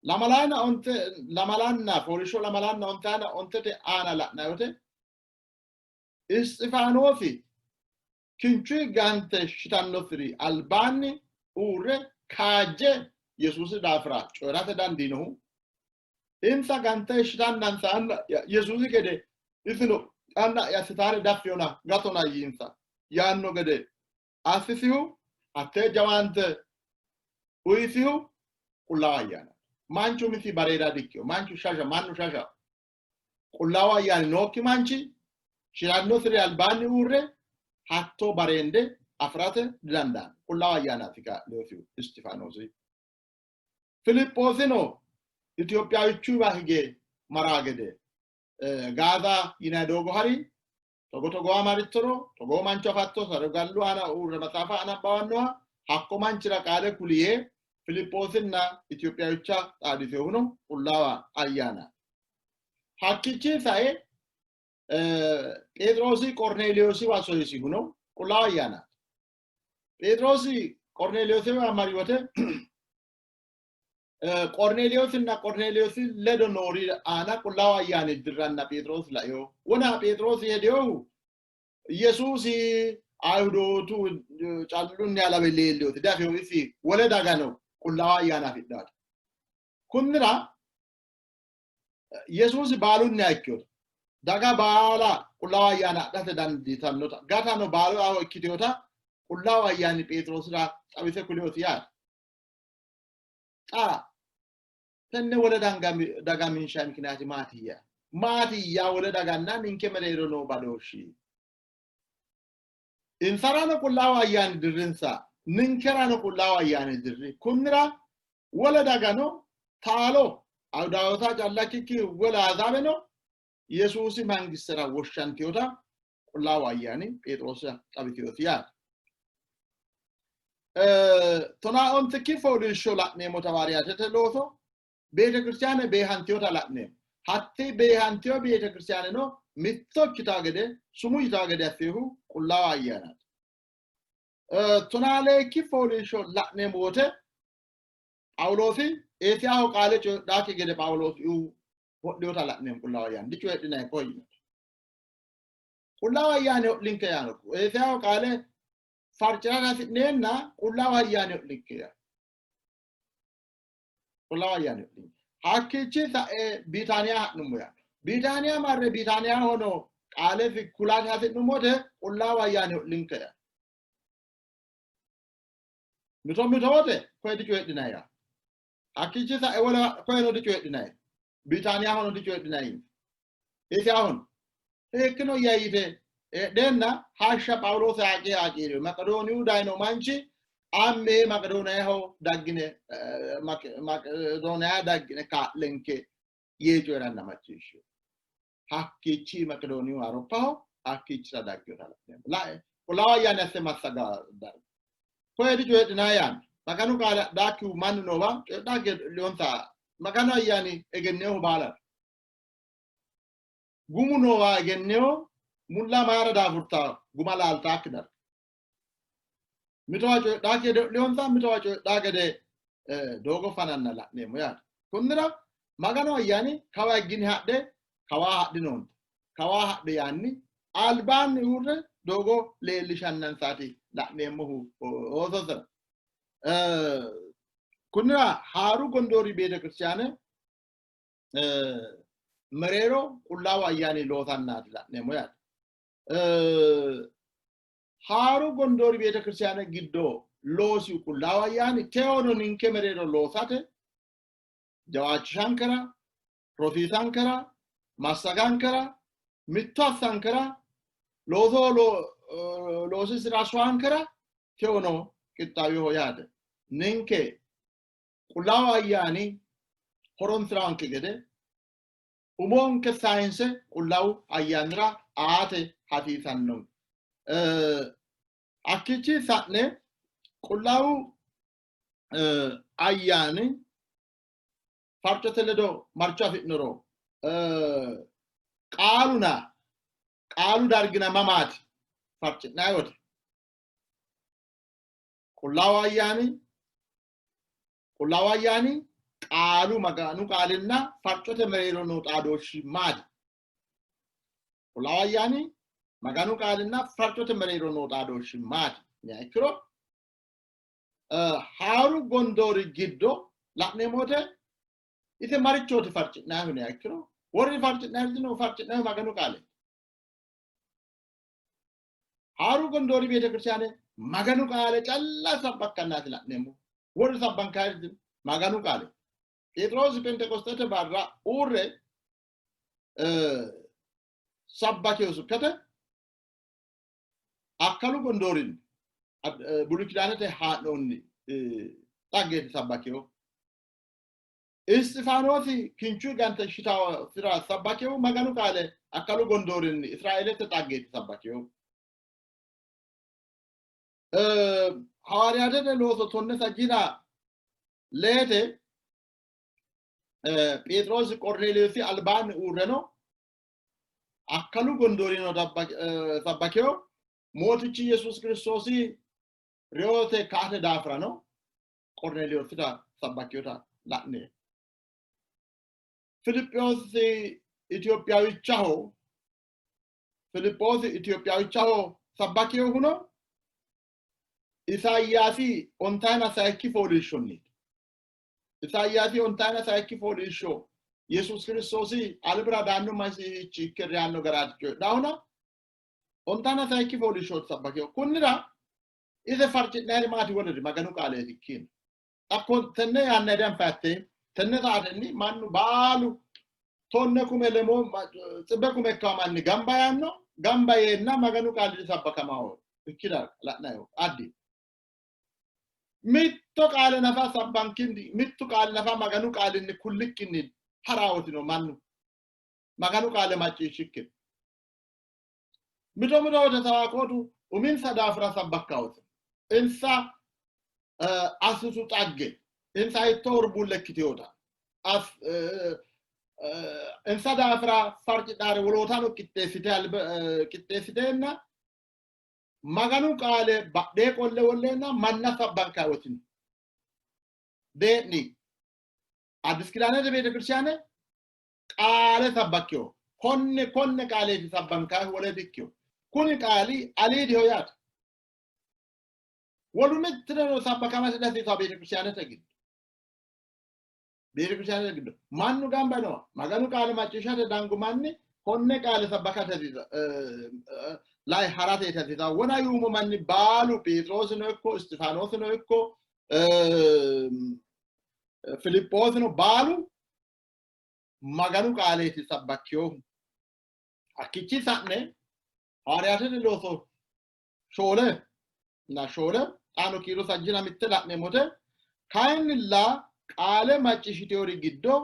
Lamalanna onte lamalanna fooliishsho lamalanna ontaana ontete aana la'nanni wote Isxifaanoosi kinchu gante shitannosiri albaanni uurre kaajje Yesuusi daafira coyi'rate dandiinohu insa gante shitannansa Yesuusi gede isino anna'ya sitaare daffiyona gatona yiinsa yaanno gede assisihu hattee jawaante. Uyisihu Qullaawa Ayyaana. Manchu umisi bareeda dikkino. Manchu shasha, mannu shasha. Qullaawu Ayyaani nookki manchi shirannosiri albaanni uurre hattoo bareende afi'rate didandaanno. Qullaawa Ayyaanaati kaa'linosihu Isxifaanoosi. Filiphoosino Itiyophiyawichuwa hige maraa gede Gaaza yinanni doogo hari. Togo togowa marittoro togoo mancho afatto, saragallu aana uurre maxaafa anabbawannoha hakko manchira qaale kuli yee Filiphoosinna Itiyophiyawicha xaadisinohuno Qullaawa Ayyaanaati. Hakkiichinni sae Pheexiroosi Qornelewoosiwa soyisihuno Qullaawa Ayyaanaati. Pheexiroosi Qornelewoosiwa mari wote Qornelewoosinna Qornelewoosi ledo noori aana Qullaawu Ayyaani dirranna Pheexiroosi laino. Wona Pheexiroosi hedinohu Yesuusi Ayihudootu callunni alawe leellinoti diafino, isi wole dagano Qullaawa Ayyaana afidhinote. Kunnira Yesuusi baalunniha ikkinota, daga baala Qullaawa Ayyaana adhate dandiitannota, gatano baalu ikkitinota Qullaawu Ayyaani Pheexiroosira xawise kulinosi yaate. Xa tenne wole daga minsha mikinaati maatiyya? Maatiyya wole daganna ninke mereero noo badooshshi? Insarano Qullaawu Ayyaani dirrinsa, ninkerano Qullaawu Ayyaani dirri. Kunnira wole dagano taalo Ayhudaawota calla ikkikki wole Ahizaabeno Yesuusi mangistera woshshantinota Qullaawu Ayyaani Pheexiroosira xawisinosi yaate. Tonaa ontikki fooliishsho la'neemmo hawaariyaatete looso beetekiristiyaane beehantinota la'neemmo. Hatti beehantino beetekiristiyaaneno mitto ikkitaa gede sumu yitaa gede assinohu Qullaawa Ayyaanaati. Tonaa leekki fooliishsho la'neemmo wote Phaawuloosi Eesiyaho qaale coyidhaakki gede Phaawuloosi ho'linota la'neemmo. Qullaawa Ayyaani dicoyidhinanni koye yiino. Qullaawa Ayyaani ho'linke yaano. Eesiyaho qaale farci'rara hasi'neenna Qullaawa Ayyaani ho'linke yaano. Qullaawa Ayyaani ho'linke. Hakkiichi sa'e Biitaaniya ha'nummo yaano. Biitaaniya marre Biitaaniyahono qaale kulate hasi'nummote Qullaawa Ayyaani ho'linke yaano. Mito mito wote koye dicoyidhinanni yaano. Hakkiichi sa'e wole koyeno dicoyidhinanni. Biitaaniyahono dicoyidhinanni. Eesiyahono hiikkino yite heedheenna hashsha Phaawuloosi haaqee haaqii'rino. Maqedooniyu dayino manchi amme Maqedooniyaho daggine Maqedooniya daggine kaa'lenke yee coyi'ranna macciishshino. Hakkiichi Maqedooniyu Awuroppaho hakkiichira dagginota la'neemmo. Lae Qullaawu Ayyaani asse massaga darga. Koye dicoyidhinanni yaanno. Maganu qaale adhaakkihu mannu noowa coyidhaakki liyonsa Maganu Ayyaani egenninohu baalate. Gumu noowa egenneho mulla mayira daafurta guma laaltaakki darga. Mitowa coyidhaakki gede liyonsa mitowa coyidhaa gede doogo fananna la'neemmo yaate. Kunnira Maganu Ayyaani kawa higgini hadhe kawaa hadhinoonte kawaa hadhe yaanni albaanni uurre doogo leellishannansaati la'neemmohu oososira. Kunnira haaru gondoori beetekiristiyaane mereero Qullaawu Ayyaani loosannaati la'neemmo yaate. Haaru gondoori beetekiristiyaane giddo loosihu Qullaawu Ayyaani tewono ninke mereero loosate jawaachishankera, rosiisankera, massagankera, mitto assankera, looso loosisira soyankera tewono qixxaawiho yaate. Ninke Qullaawu Ayyaani horonsi'ranke gede umonke sayinse Qullaawu Ayyaanira aate hasiisannonke. Hakkiichi sa'ne Qullaawu Ayyaani farcote ledo marcho afi'noro qaaluna qaalu dargina mamaati farci'nanni wote? Qullaawu Ayyaani Qullaawu Ayyaani qaalu Maganu qaalinna farcote mereero noo xaadooshshi maati? Qullaawu Ayyaani Maganu qaalinna farcote mereero noo xaadooshshi maati? Yiniha ikkiro haaru gondoori giddo la'neemmo wote ise marichooti farci'nannihu yiniha ikkiro worri farci'nannihu dino, farci'nannihu Maganu qaaleeti. Haaru gondoori beetekiristaane Maganu qaale calla sabbakkannaati la'neemmo. Wolu sabbankaayiri dino. Maganu qaale. Pheexiroosi Phenxeqosxete barra uurre sabbakeyo sibkate akkalu gondoorinni Buluy Kidaanete haa'noonni xaggeeti sabbakeyo. Isxifaanoosi kinchu gante shitawosira sabbakeyo Maganu qaale akkalu gondoorinni Israeelete xaggeeti sabbakeyo. Hawaariyaatete looso tonne sajjina leete Pheexiroosi Qornelewoosi albaanni uurre no. Akkalu gondoorino sabbakeyo Mootichi Yesuusi Kiristoosi reyote kaate daafirano Qornelewoosita sabbakeyota la'ne. Filiphiyoosi Itiyophiyawichaho Filiphoosi Itiyophiyawichaho sabbakeyohuno Isayaasi ontayina sayikki fooliishshonniiti. Isayaasi ontayina sayikki fooliishsho Yesuus Kiristoosi albira daanno Masihichi ikke reyanno garaati coyidhaahuna ontayina sayikki fooliishshooti sabbakeyo. Kunnira ise farci'nayiri maati woliri Maganu qaaleeti ikkiina. Hakko tenne yanna danfatte tenne saatenni mannu baalu tonne kume lemo xibbe kume ikkawo manni gamba yaanno gamba yeenna Maganu qaali sabbakamaho ikkida la'nayo addi mitto qaale nafa sabbankinni mittu qaali nafa Maganu qaalinni kullikkinni haraawotino mannu Maganu qaale macciishshikkinni mito mito wote sawaakootu uminsa daafira sabbakkawote insa assitu xagge insa hittoo worbuulle ikkitewota insa daafira farcidhaare wolootano qixxeessite qixxeessiteenna Maganu qaale badhee qolle wolleenna manna sabbankayi wotino. Dee'ni Addis Kidaanete Beetekiristiyaane qaale sabbakkiho. Konne konne qaaleeti sabbankaahu wole dikkino. Kuni qaali aliidiho yaate. Wolu mittireno sabbakamasi dihasiisawo beetekiristiyaanete giddo. Beetekiristiyaanete giddo mannu gamba yinowa Maganu qaale macciishshate dangu manni konne qaale sabbakate lai harate hasiisawo. Wona yuumo manni baalu Pheexiroosino ikko Isxifaanoosino ikko Filiphoosino baalu Maganu qaaleeti sabbakkinohu. Hakkiichi sa'ne Hawaariyaatete looso shoole na shoole xaano kiiro sajjina mitte la'neemmote kayinnilla qaale macciishshiteori giddo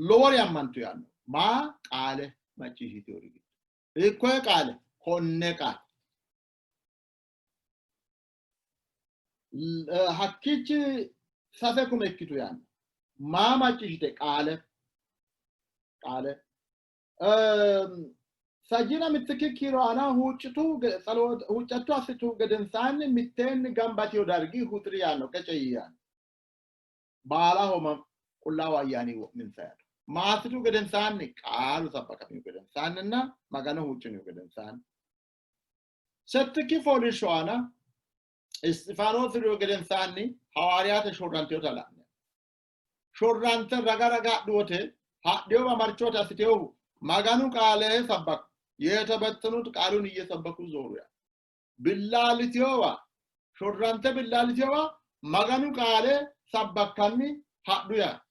lowori ammantu yaanno. Maa qaale macciishshiteori giddo? Hiikkoye qaale? Konne qaale. Hakkiichi sase kume ikkitu yaanno. Maa macciishshite? Qaale. Qaale. Sajjina mittikki kiiro aana huuccitu huuccatto assitu gedensaanni mitteenni gamba yitino dargi huxiri yaanno, qece yii yaanno. Baalaho qullaawu ayyaani wo'minsa yaanno. Maa assitu gedensaanni? Qaalu sabbakamihu gedensaanninna Magano huuccinihu gedensaanni. Settikki fooliishsho aana Isxifaanoosi reyo gedensaanni hawaariyaate shorrantinota la'ne. Shorrante raga raga hadhu wote hadhinowa marchooti assiteyohu Maganu qaale sabbaku. Yetebetenuti qaalun iyesabbaku zooru yaa. Billaalliteyowa shorrante billaalliteyowa Maganu qaale sabbakkanni hadhu yaa.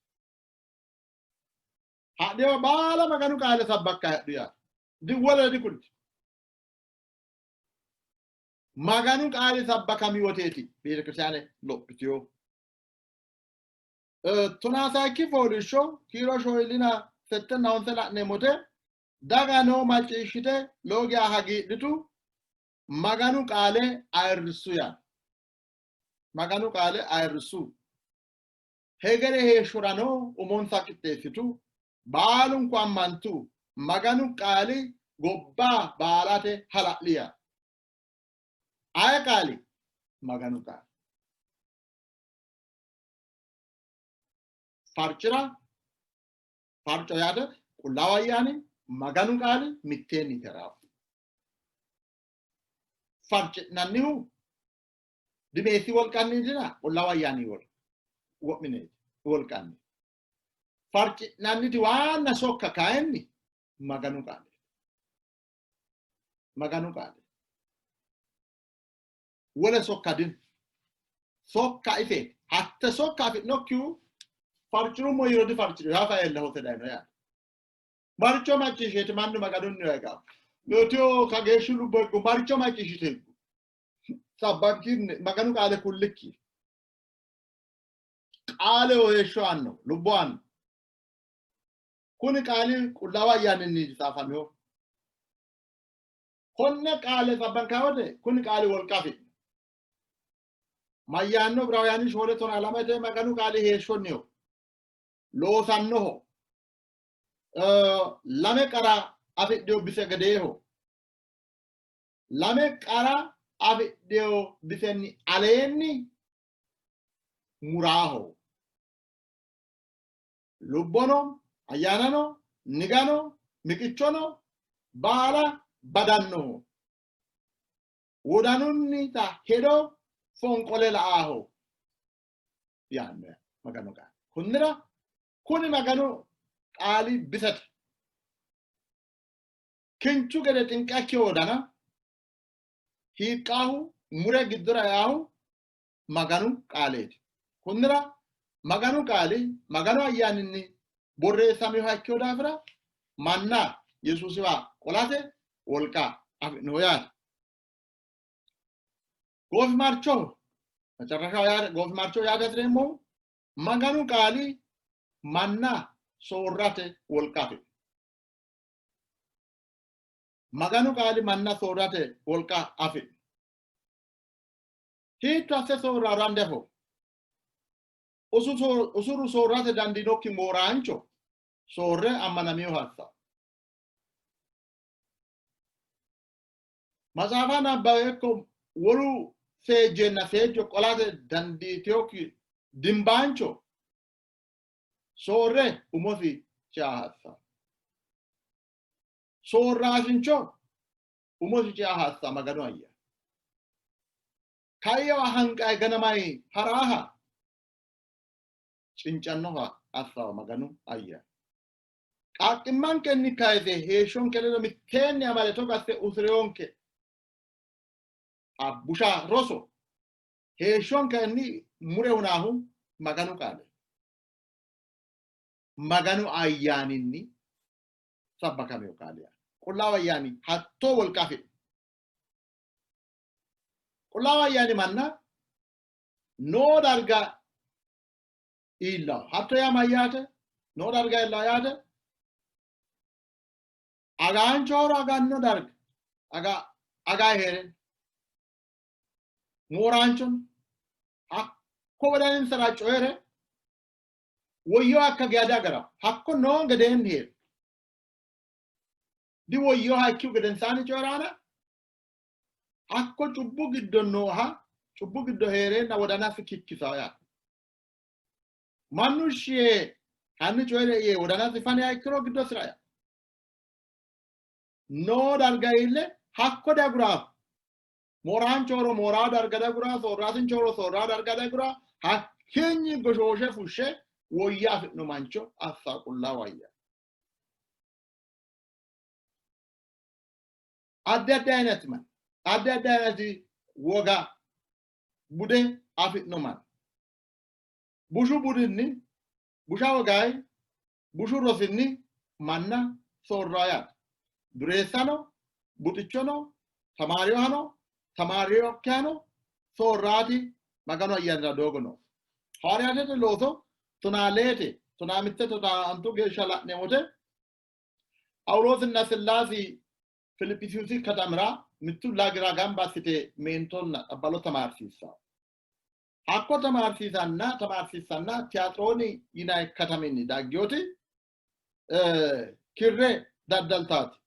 Hadhiyowa baala Maganu qaale sabbakka hadhu yaa. Wolere dikulti. Maganu qaali sabbakami woteeti beetekiristiyaane lophitiyo. Tonaa sayikki fooliishsho kiiro shoyilina settenna honse la'neemmote dagano macciishshite lowo geya hagiidhitu Maganu qaale ayirrissu yaa. Maganu qaale ayirrissu. Hegere heeshshorano umonsa qixxeessitu baalunku ammantu Maganu qaali gobba baalate hala'li yaa. Aye qaali? Maganu qaali. Farcira farco yaate Qullaawu Ayyaani Maganu qaali mitteenni taraawu. Farci'nannihu dimeessi wolqanniitina Qullaawu Ayyaani wo'mineeti wolqanni. Farci'nanniti waanna sokka kayinni Maganu qaali. Maganu qaali. Wole sokka dino. Sokka iseeti. Hatte sokka afi'nokkihu farci'rummo yiiro difarci'rino, hafa eella hose dayino yaate. Maricho macciishsheeti mannu Maganunniwa higahu? Lootiyo kageeshshi lubbo higgu maricho macciishshite higgu? Sabbankinni Maganu qaale kullikki. Qaaleho heeshsho aanno, lubbo aanno. Kuni qaali Qullaawu Ayyaaninni tsaafaminoho. Konne qaale sabbankanni wote kuni qaali wolqa afi'no. Mayyaanno Ibiraawuyaani shoole tonaa lamete Maganu qaali heeshshonniho, loosannoho, lame qara afidhino bise gedeeho. Lame qara afidhino bisenni aleenni muraaho. Lubbono, ayyaanano, nigano, miqichono baala badannoho. Wodanunnita hedo fonqole la''aaho yaanno Maganu qaali. Kunnira kuni Maganu qaali bisete. Kinchu gede xinqakki wodana hiiqqaahu mure giddora eaahu Maganu qaaleeti. Kunnira Maganu qaali Maganu ayyaaninni borreessaminoha ikkino daafira manna Yesuusiwa qolate wolqa afi'noho yaate. Goofimarchoho macarrashaho yaate goofimarchoho yaate hasi'reemmohu Maganu qaali manna soorrate wolqa afi'no. Maganu qaali manna soorrate wolqa afi'no. Hiitto asse soorraro ande afo? Usuru soorrate dandiinokki mooraancho soorre ammanaminoha assa. Maxaafa nabbawe ikko wolu seejjenna seejjo qolate dandiitinokki dimbaancho soorre umosi cea hassa. Soorraasincho umosi cea hassa Maganu ayya. Kayyawa hanqaye ganamayi haraaha cincannoha assawa Maganu ayya. Qaaqqimmankenni kayise heeshshonke ledo mitteenni amade togo asse usireyonke busha roso heeshshonkenni mure hunaahu Maganu qaale. Maganu ayyaaninni sabbakamino qaali. Qullaawu ayyaani hattoo wolqa afi'no. Qullaawu ayyaani manna noo darga iillaho. Hatto yaa mayyaate? Noo darga iillaho yaate agaanchohoro aganno darga aga agayi hee'ren mooraanchon hakko wodaninsara coyi're woyyo hakka geya diagara hakko noo gedeenni hee'ro diwoyyoha ikkihu gedensaanni coyi'raana hakko cubbu giddo nooha cubbu giddo hee'reenna wodanasi kikkisawo yaate. Mannu shee hanni coyi're yee wodanasi faniha ikkiro giddosira ea. Noo darga iille hakko diaguraho. Mooraanchohoro mooraa darga diagura, soorraasinchohoro soorraa darga diagura, hakkiinni goshooshe fushshe woyya afi'no mancho assa Qullaawu Ayyaani. Addi addi ayinati manni, addi addi ayinati woga bude afi'no manni. Bushu budinni, busha wogayi, bushu rosinni manna soorraa yaate. Dureessano, buxichono, tamaariyohano, tamaariyokkihano soorraati Maganu ayyaanira doogo no. Hawaariyaatete looso 12 15 15 geeshsha la'neemmo wote Phaawuloosinna Sillaasi Filiphisiyusi katamira mittu lagira gamba assite meentonna labballo tamaarsiissanno. Hakko tamaarsiisanna tamaarsiissanna Tiyaxirooni yinanni kataminni dagginoti kirre daddaltaati.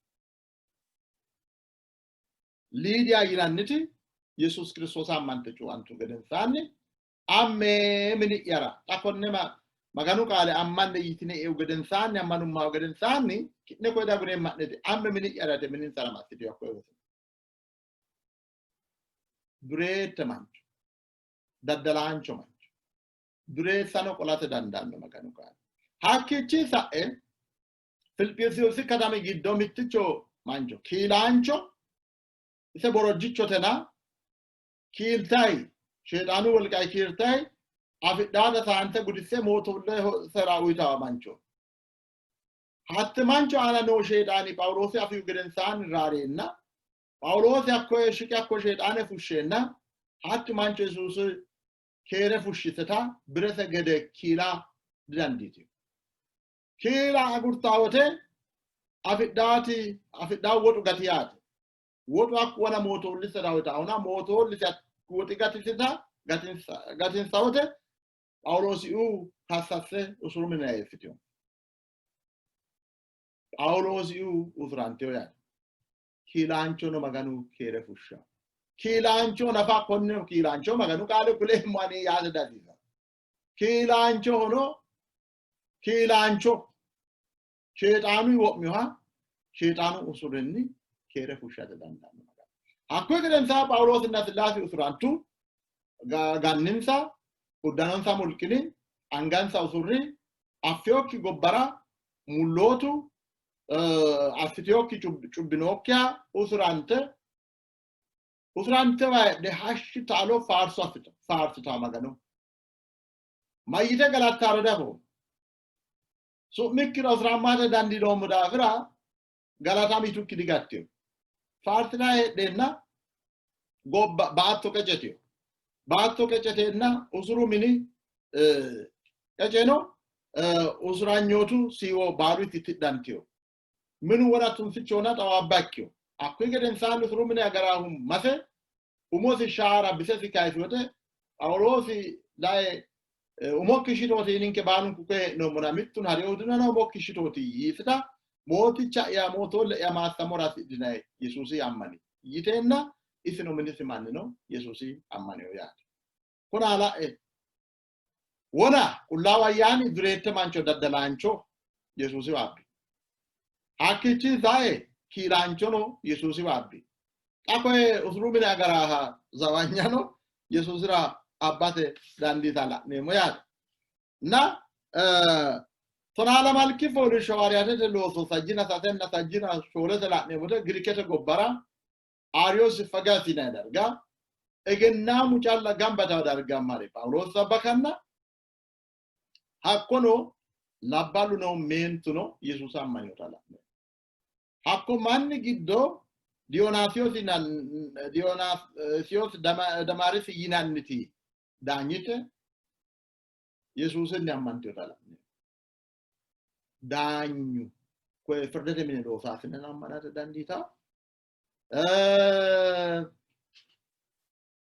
Liidiya yinanniti Yesuusi Kiristoosa ammante cuuantu gedensaanni amme mini'yara xa konne Maganu qaale ammanne yitine e'u gedensaanni ammanummahu gedensaanni ki'ne koye dagureemma'nete amme mini'yara yite mininsara massite hakko e'u. Dureette mancho, daddalaancho mancho, dureessano qolate dandaanno Maganu qaale. Hakkiichi sa'e Filiphisiyusi katami giddo mitticho mancho kiilaancho ise borojjichotena kiiltayi Sheexaanu wolqa kiirtayi afidhaata saante gudisse mootolle sera uyitawa mancho. Hatte mancho aana noo Sheexaani Phaawuloosi afihu gedensaanni raareenna Phaawuloosi hakko shiqe hakko Sheexaane fushsheenna hatti mancho Yesuusi keere fushshiteta birete gede kiila didandiitino. Kiila agurtaa wote afidhaati afidhaa woxu gati yaate. Woxu hakku wona mootoollisera uyitaahuna mootollisi woxi gatisita gatinsa wote Phaawuloosiuu kassasse usuru mine eessitino. Phaawuloosiuu usuranteyo yaate. Kiilaanchono Maganu keere fushsha. Kiilaancho nafa konne kiilaancho Maganu qaale kuleemmo ani yaate dasiisa. Kiilaanchohono kiilaancho Sheexaanu wo'minoha Sheexaanu usurinni keere fushshate dandaanno Maganu. Hakkuyi gedensaa Phaawuloosinna Sillaasi usurantu, ganninsa, uddanonsa mulqini, angansa usurri, affiyokki gobbara mullootu assitiyokki cubbinookkiha usurante usurante heedhe hashshi taalo faarso assito faarsita Magano. Mayyite galattaro dafo Su'mikkira usurammate dandiinoommo daafira galatamitukki digattino. Faarsinanni heedheenna gobba baatto qecetino. Baatto qeceteenna usuru mini qeceno usuranyootu siiwo baalu itti tidhantino. Minu wona tunsichona xawaabba ikkino. Hakkuyi gedensaanni usuru mine agaraahu mase umosi shaara bisesi kayisi wote Phaawuloosi lae umokki shitooti ninke baalunku koye hee'noommona mittuno hariyohu dinona umokki shitooti yiisita mooticha'ya mootoolle'ya maassamora hasidhinayi Yesuusi ammani yiteenna isino minisi mannino Yesuusi ammanino yaate. Kuna la'e wona Qullaawu Ayyaani dureette mancho daddalaancho Yesuusiwa abbi. Hakkiichi sae kiilaanchono Yesuusiwa abbi. Xa koye usuru mine agaraaha zawanyano Yesuusira abbate dandiita la'neemmo yaate. Na 12 fooliishsho hawaariyaatete looso sajjina sasenna sajjina shoolete la'neemmote Girikete gobbara Aariyosi Fagasi yinanni darga egennaamu calla gamba yitanno darga mare Phaawuloosi sabbakanna hakkono labballuno meentuno Yesuusa ammaninota la'neemmo. Hakko manni giddo Diyoonaasiyos Damaarisi yinanniti daanyite Yesuusinni ammantinota la'neemmo. Daanyu koye firdete mine loosaasine ammanate dandiitanno.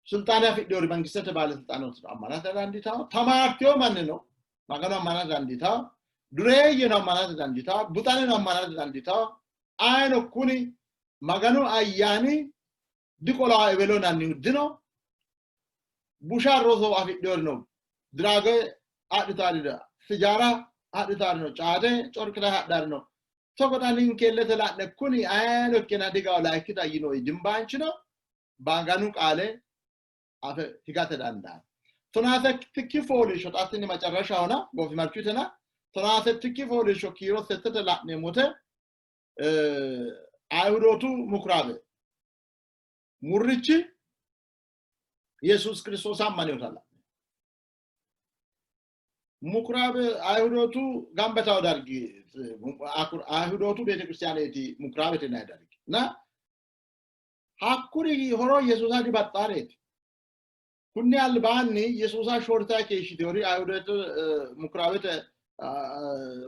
Silxaane afidhinori mangistete baalesilxaanooti ammanate dandiitanno. Tamaartino mannino Magano ammanate dandiitanno. Dureeyyeno ammanate dandiitanno. Buxaneno ammanate dandiitanno. Ayino kuni Maganu ayyaani diqolaa ewelo yinannihu dino. Busha roso afidhinorino diraage adhitaari sijaara adhitaari no, caate corqita hadhaari no. Togo xa ninke illete la'ne kuni ayeno ikkina digawo laikkita yinoi dimbaanchino Maganu qaale afe higate dandaanno. Tonaasettikki fooliishsho xa tini macarrashahona goofimarchu yitena tonaasettikki fooliishsho kiiro settete la'neemmote Ayihudootu mukuraabe murrichi Yesuus Kiristoosa ammaninota la'ne. Mukuraabe Ayihudootu gamba yitanno dargi Ayihudootu beetekiristiyaaneeti mukuraabete yinanni dargi na hakkuri horo Yesuusa dibaxxaareeti. Kunni albaanni Yesuusa shortayi keeshshitinori Ayihudete mukuraabete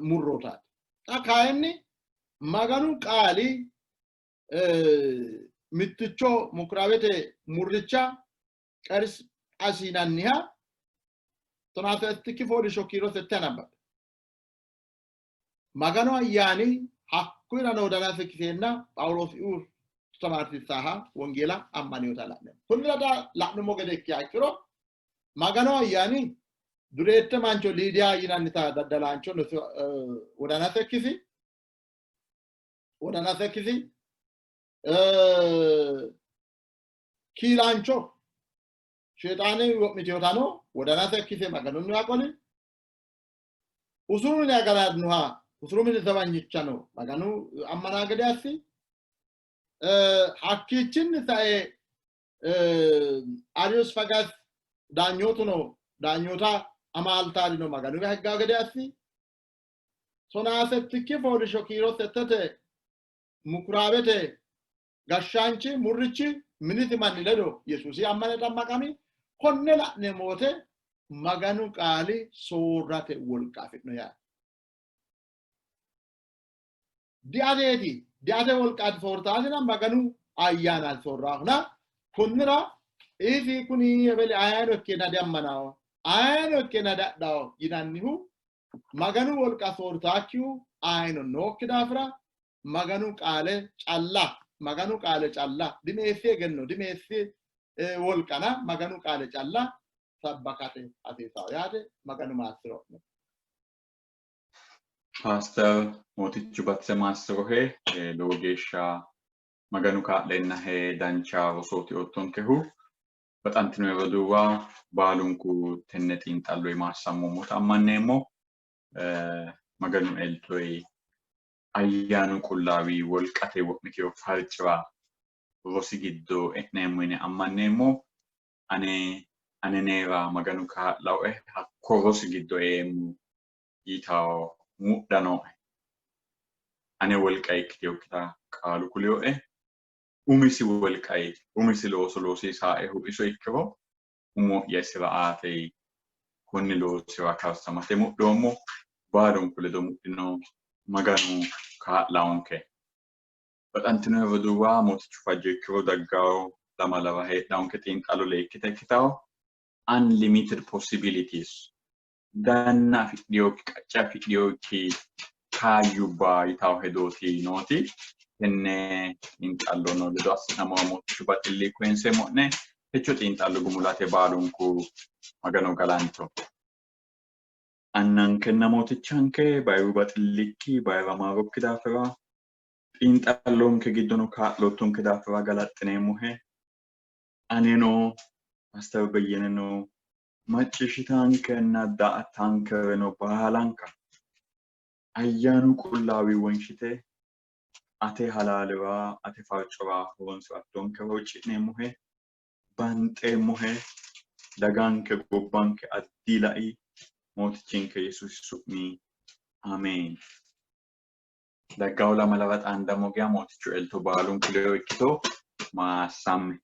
murrootaati. Xa kayinni Maganu qaali mitticho mukuraabete murricha Qerisphasi yinanniha 16 fooliishsho kiiro sette anabbabe. Maganu ayyaani hakkuyira noo dana sekkiseenna Phaawuloosi tamaarsiisaaha wongeela ammaninota la'neemmo. Kunnira xa la'nummo gede ikkiha ikkiro Maganu ayyaani dureette mancho Liidiya yinannita daddalaancho wodana sekkisi. Wodana sekkisi. Kiilaancho Sheexaane wo'mitinotano wodana sekkise Maganunniwa qoli. Usuru mine agarannoha usuru mini zabanyichano Maganu ammana gede assi. Hakkiichinni sae Ariyos Fagas Daanyootuno daanyoota amaaltaarino Maganu higgaa gede assi. 17 fooliishsho kiiro 8te mukuraabete gashshaanchi murrichi minisi manni ledo Yesuusi ammane xammaqami. Konne la'neemmo wote Maganu qaali soorrate wolqa afi'no yaate. Diateeti, diate wolqaati soortaatina Maganu ayyaanaati soorraahuna. Kunnira isi kuni ebeli ayeno ikkeena diammanao, ayeno ikkeena diadhao yinannihu Maganu wolqa soortaakkihu ayino nookki daafira Maganu qaale calla, Maganu qaale calla, dimeessi egenno, dimeessi wolqana Maganu qaale calla sabbakate hasiisawo yaate. Maganu maassiro'ne. Paaster Mootichu batise maassirohe, lowo geeshsha Maganu kaa'leennahe dancha rosooti oottonkehu. Baxantino roduuwa baalunku tenne xiinxalloyi maassammommota ammanneemmo. Maganu eltoyi ayyaanu qullaawi wolqate wo'mitino farciwa rosi giddo e'neemmo yine ammanneemmo. Ane aneneera Maganu kaa'laoe hakko rosi giddo eeemmo yitawo mudha nooe. Ane wolqa ikkitinokkita qaalu kulinoe. Umisi wolqayi umisi looso loosiisaehu iso ikkiro umo'ya isira aate konni loosiwa karsamate mudhoommo. Baalunku ledo mudhino Maganu kaa'laonke. Baxantino roduuwa Mootichu fajjo ikkiro daggawo lamalawa heedhaonke xiinxallo leekkite ikkitawo unlimited possibilities danna afidhinokki qacce afidhinokki kaayyubba yitawo hedooti nooti. Tenne xiinxallo no ledo assi'nammo Mootichu baxilli koyinseemmo'ne. Techo xiinxallo gumulate baalunku Magano galanto. Annankenna Mootichanke bayiru baxillikki bayira maarokki daafira xiinxallonke giddono kaa'loottonke daafira galaxxineemmohe. Aneno Paaster Beyyeneno macciishshitankenna daa''attankereno baalanka ayyaanu qullaawi wonshite ate halaaliwa ate farcowa horonsi'rattonke huucci'neemmohe, banxeemmohe, daganke gobbanke addi lai Mootichinke Yesuusi su'mi ameen. Daggawo lamalara xaandammo geya Mootichu elto baalunku ledo ikkito maassamme.